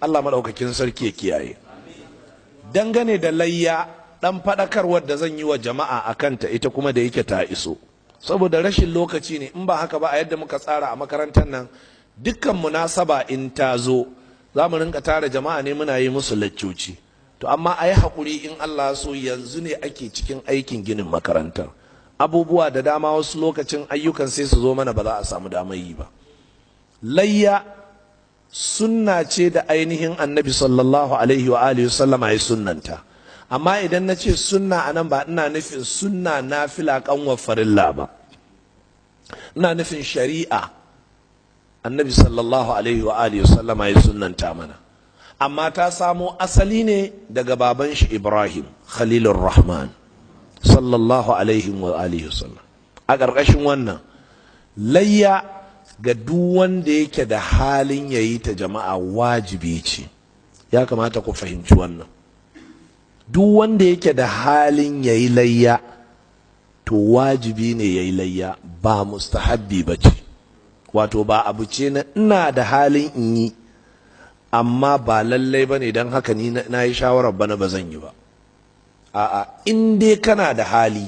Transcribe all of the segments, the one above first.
Allah maɗaukakin sarki ya kiyaye. Dangane da layya, ɗan faɗakarwar da zan yi wa jama'a a kanta ita kuma da yake ta iso, saboda rashin lokaci ne. In ba haka ba, a yadda muka tsara a makarantar nan, dukkan munasaba in ta zo za mu rinka tara jama'a ne muna yi musu laccoci. To amma a yi haƙuri, in Allah so yanzu ne ake cikin aikin ginin makarantar, abubuwa da dama wasu lokacin ayyukan sai su zo mana, ba za a samu damar yi ba. Layya sunna ce da ainihin Annabi sallallahu alaihi wa alihi sallama ya sunnanta. Amma idan na ce sunna a nan, ba ina nufin sunna nafila kanwa farilla ba, ina nufin shari'a Annabi sallallahu alaihi wa alihi sallama ya sunnanta mana. Amma ta samo asali ne daga baban shi Ibrahim Khalilur Rahman sallallahu alaihi wa alihi sallam. A ƙarƙashin wannan, layya ga duk wanda yake da halin yayi ta, jama'a, wajibi ce. Ya kamata ku fahimci wannan. Duk wanda yake da halin yayi layya, to wajibi ne yayi layya, ba mustahabbi ba ce. Wato ba abu ce na ina da halin in yi amma ba lallai ba ne, don haka ni na yi shawarar bana ba zan yi ba. A'a, in dai kana da hali,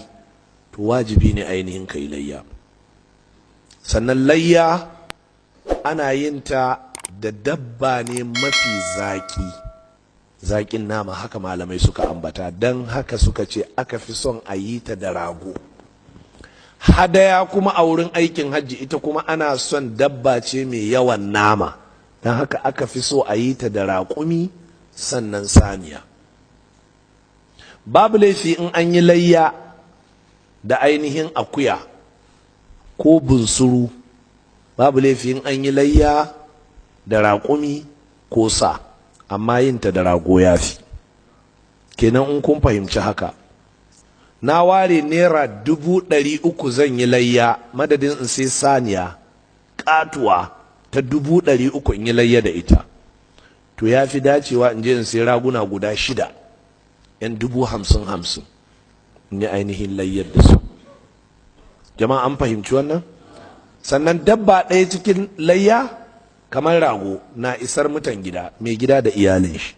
to wajibi ne ainihin ka yi layya. Sannan layya ana yin ta da dabba ne mafi zaƙi, zaƙin nama, haka malamai suka ambata. Don haka suka ce aka fi son a yi ta da rago. Hadaya kuma a wurin aikin hajji, ita kuma ana son dabba ce mai yawan nama, don haka aka fi so a yi ta da raƙumi, sannan saniya. Babu laifi in an yi layya da ainihin akuya ko bunsuru, babu laifi in an yi layya da raƙumi ko sa, amma yin ta da rago ya fi. Kenan in kun fahimci haka, na ware ₦300,000 zan yi layya, madadin in sai saniya katuwa ta 300,000 in yi layya da ita, to ya fi dacewa in je in sai raguna guda shida yan 50,000-50 in yi ainihin layyar da su. Jama'a, an fahimci wannan? Sannan dabba ɗaya cikin layya kamar rago na isar mutan gida, mai gida da iyalin shi,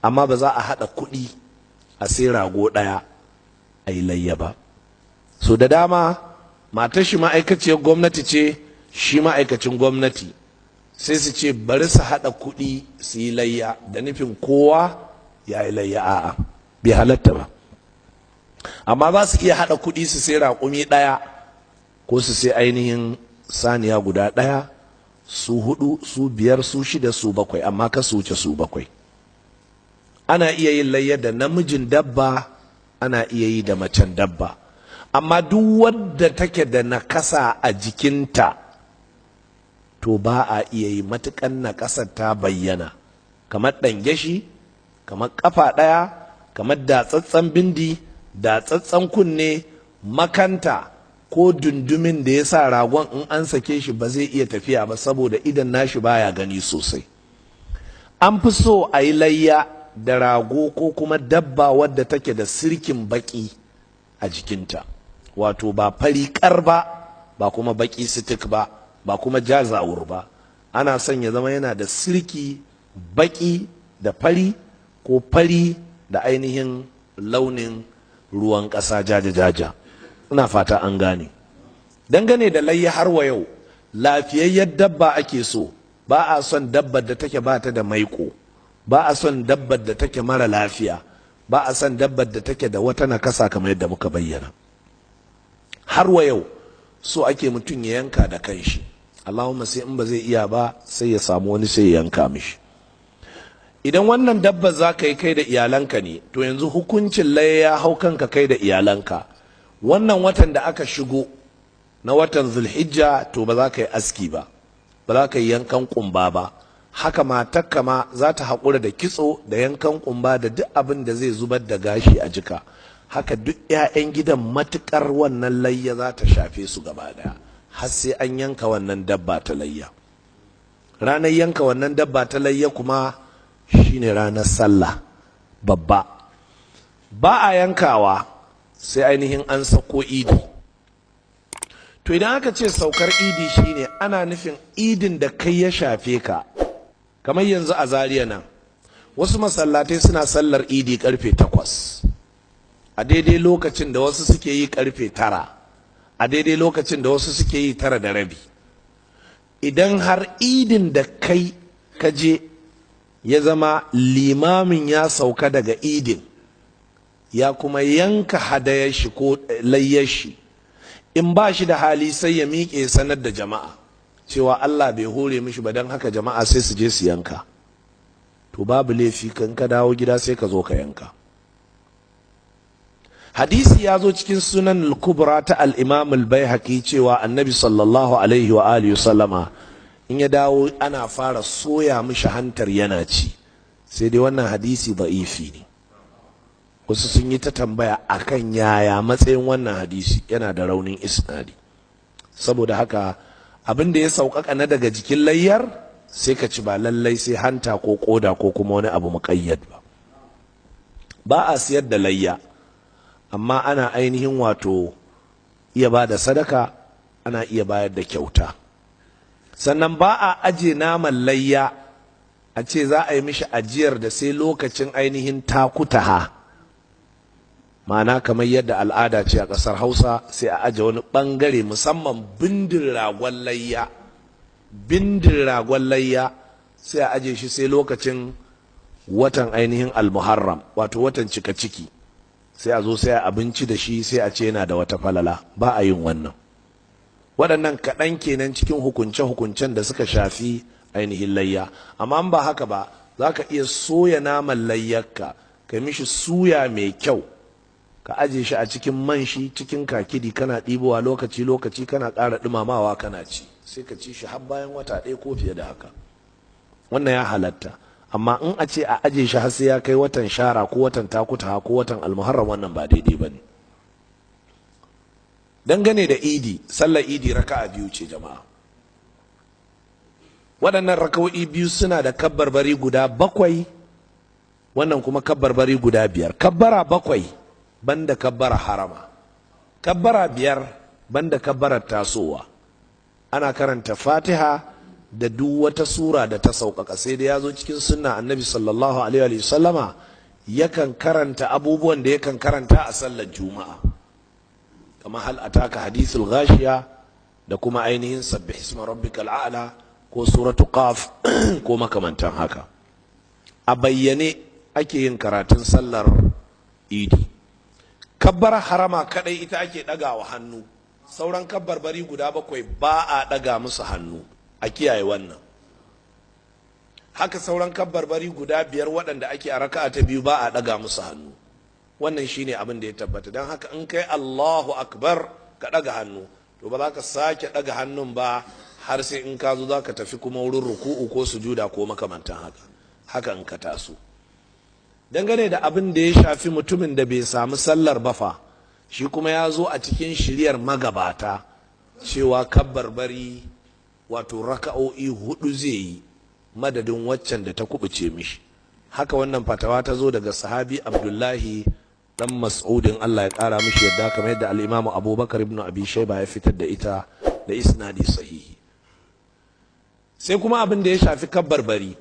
amma ba za a haɗa kuɗi a sai rago ɗaya a yi layya ba. So da dama matar shi ma'aikaciyar gwamnati ce, shi ma'aikacin gwamnati, sai su ce bari su haɗa kuɗi su yi layya da nufin kowa ya yi layya. A'a, bai halatta ba. Amma za su iya haɗa kuɗi su sai raƙumi ɗaya ko su sai ainihin saniya guda ɗaya, su hudu, su biyar, su shida, su bakwai, amma ka su wuce su bakwai. Ana iya yin layya da namijin dabba, ana iya yi da macen dabba, amma duk wadda take da nakasa a jikinta to ba a iya yi, matukan nakasar ta bayyana, kamar ɗangeshi, kamar ƙafa ɗaya, kamar datsatsen bindi, datsatsen kunne, makanta, ko dundumin da ya sa ragon in an sake shi ba zai iya tafiya ba saboda idan nashi baya gani sosai. An fi so a yi layya da rago ko kuma dabba wadda take da sirkin baki a jikinta, wato ba fari kar ba, ba kuma baki sitik ba, ba kuma jazawur ba. Ana son ya zama yana da sirki baki da fari, ko fari da ainihin launin ruwan ƙasa jaja-jaja. Ina fata an gane. Dangane da layya har wa yau, lafiyayyar dabba ake so. Ba a son dabbar da take ba ta da maiko, ba a son dabbar da take mara lafiya, ba a son dabbar da take da wata nakasa kamar yadda muka bayyana. Har wa yau, so ake mutum ya yanka da kanshi. Allahumma sai in ba zai iya ba, sai ya samu wani sai ya yanka mishi. Idan wannan dabbar za ka yi kai da iyalanka ne, to yanzu hukuncin layya ya hau kanka kai da iyalanka. Wannan watan da aka shigo na watan Zulhijja, to ba za ka yi aski ba, ba za ka yi yankan kumba ba. Haka matarka ma za ta haƙura da kitso da yankan kumba da duk abin da zai zubar da gashi a jika. Haka duk 'ya'yan gidan, matukar wannan layya za ta shafe su gaba daya har sai an yanka wannan dabba ta layya. Ranar yanka wannan dabba ta layya kuma shine ranar Sallah babba. Ba a yankawa sai ainihin an sako Idi. To idan aka ce saukar Idi, shine ana nufin Idin da kai ya shafe ka, kamar Kamar yanzu a Zariya nan, wasu masallatai suna sallar Idi karfe 8, a daidai lokacin da wasu suke yi karfe 9, a daidai lokacin da wasu suke yi 9:30. Idan har idin da kai kaje ya zama limamin ya sauka daga idin, ya kuma yanka hadayar shi ko layyar shi, in ba shi da hali sai ya miƙe sanar da jama'a cewa Allah bai hore mishi ba, don haka jama'a sai su je su yanka. To babu laifi, kan ka dawo gida sai ka zo ka yanka. Hadisi ya zo cikin Sunan al-Kubra ta al-Imam al-Baihaqi cewa Annabi sallallahu alaihi wa alihi sallama in ya dawo ana fara soya mishi hantar yana ci. Sai dai wannan hadisi da'ifi ne. Wasu sun yi ta tambaya akan yaya matsayin wannan hadisi. Yana da raunin isnadi. Saboda haka abin da ya sauƙaƙa na daga jikin layyar sai ka ci, ba lallai sai hanta ko koda ko kuma wani abu muƙayyad ba. Ba a siyar da layya, amma ana ainihin wato iya ba da sadaka, ana iya bayar da kyauta. Sannan ba a aje naman layya a ce za a yi mishi ajiyar da sai lokacin ainihin takutaha. Ma'ana, kamar yadda al'ada ce a ƙasar Hausa, sai a aje wani ɓangare, musamman bindin ragon layya. Bindin ragon layya sai a aje shi sai lokacin watan ainihin Almuharram, wato watan cika ciki, sai a zo sai a abinci da shi, sai a ce yana da wata falala. Ba a yin wannan. Waɗannan kaɗan kenan cikin hukunce-hukuncen da suka shafi ainihin layya. Amma ba haka ba, za ka iya soya naman layyarka, ka mishi suya mai kyau, ka aje shi a cikin man shi, cikin kakidi, kana ɗibowa lokaci-lokaci, kana ƙara ɗumamawa kana ci, sai ka ci shi har bayan wata ɗaya ko fiye da haka. Wannan ya halatta. Amma in a ce a aje shi har sai ya kai watan shara ko watan takuta ko watan Almuharram, wannan ba daidai ba ne. Dangane da Idi, sallar Idi raka'a biyu ce, jama'a. Waɗannan raka'o'i biyu suna da kabbarbari guda bakwai, wannan kuma kabbarbari guda biyar. Kabbara bakwai banda kabbara harama, kabbara biyar banda kabbarar tasowa. Ana karanta Fatiha da duk wata sura da ta sauƙaƙa. Sai da ya zo cikin sunna, Annabi sallallahu alaihi wa sallama yakan karanta abubuwan da yakan karanta a sallar Juma'a, kamar hal ataka hadithul ghashiya da kuma ainihin sabbih isma rabbikal a'la ko suratu Qaf ko makamantan haka. A bayyane ake yin karatun sallar Idi. Kabbar harama kadai ita ake ɗagawa hannu. Sauran kabbarbari guda bakwai ba a ɗaga musu hannu, a kiyaye wannan. Haka sauran kabbarbari guda biyar waɗanda ake a raka'a ta biyu ba a ɗaga musu hannu. Wannan shine abin da ya tabbata. Don haka in kai Allahu akbar ka ɗaga hannu, to ba za ka sake ɗaga hannun ba har sai in ka zo za ka tafi kuma wurin ruku'u ko sujuda ko makamantan haka. Haka in ka taso. Dangane da abin da ya shafi mutumin da bai samu sallar bafa, shi kuma ya zo a cikin shiryar magabata cewa kabbarbari, wato raka'o'i hudu zai yi madadin waccan da ta kubuce mishi. Haka wannan fatawa ta zo daga sahabi Abdullahi dan Mas'udin, Allah ya kara mishi yadda, kamar yadda al-Imam Abubakar ibn Abi Shayba ya fitar da ita da isnadi sahihi. Sai kuma abin da ya shafi kabbarbari,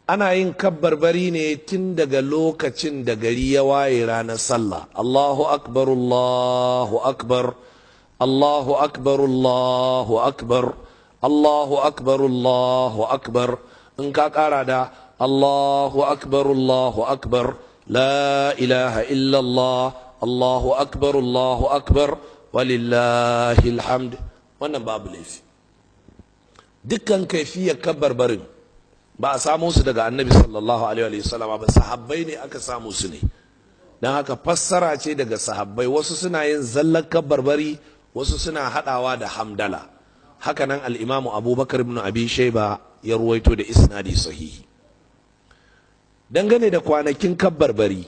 ana yin kabbarbari ne tun daga lokacin da gari ya waye ranar sallah. Allahu akbar, Allahu akbar, Allahu akbar, Allahu akbar, Allahu akbar, Allahu akbar. In ka kara da Allahu akbar, Allahu akbar, la ilaha illallah, Allahu akbar, Allahu akbar, walillahi alhamd, wannan babu laifi. Dukkan kaifiyar kabbarbarin ba a samu su daga Annabi sallallahu alaihi wasallam ba, sahabbai ne aka samu su ne. Don haka fassara ce daga sahabbai. Wasu suna yin zallar kabbarbari, wasu suna hadawa da hamdala. Haka nan al-Imamu Abubakar ibn Abi Shayba ya ruwaito da isnadi sahihi. Dangane da kwanakin kabbarbari,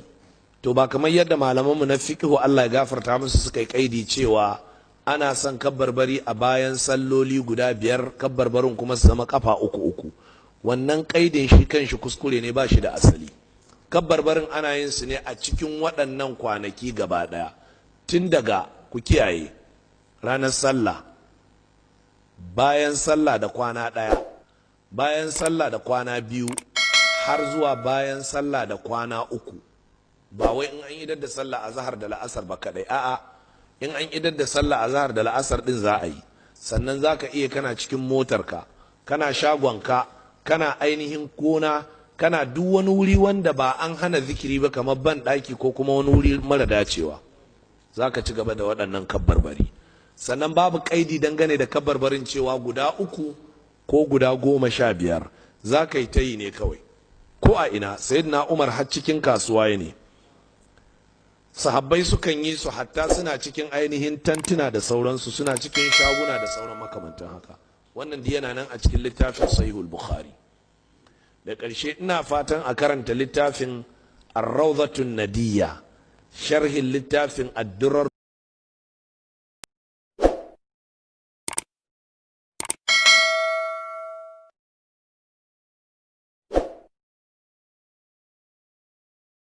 to ba kamar yadda malamanmu na fiqhu, Allah ya gafarta musu, suka yi kaidi cewa ana son kabbarbari a bayan salloli guda biyar, kabbarbarin kuma su zama kafa uku uku. Wannan kaidin shi kanshi kuskure ne, ba shi da asali. Kabbarbarin ana yin su ne a cikin waɗannan kwanaki gaba ɗaya, tun daga, ku kiyaye, ranar sallah, bayan sallah da kwana ɗaya. Bayan sallah da kwana 2 har zuwa bayan sallah da kwana 3. Ba wai in an idar da sallah azhar da la'asar ba kadai, a'a, in an idar da sallah azhar da la'asar din za a yi. Sannan za ka iya kana cikin motarka, kana shagonka, kana ainihin gona, kana duk wani wuri wanda ba an hana zikiri ba, kamar ban ɗaki ko kuma wani wuri mara dacewa, za ka ci gaba da waɗannan kabbarbari. Sannan babu ƙaidi dangane da kabbarbarin cewa guda 3 ko guda 15, za ka yi ta yi ne kawai ko a ina. Sayyidina Umar har cikin kasuwa ne, sahabbai sukan yi su hatta suna cikin ainihin tantuna da sauransu, suna cikin shaguna da sauran makamantan haka. Wannan yana nan a cikin littafin Sahihul Bukhari. Da ƙarshe ina fatan a karanta littafin Ar-Rawdatun Nadiyya, sharhin littafin Ad-Durar.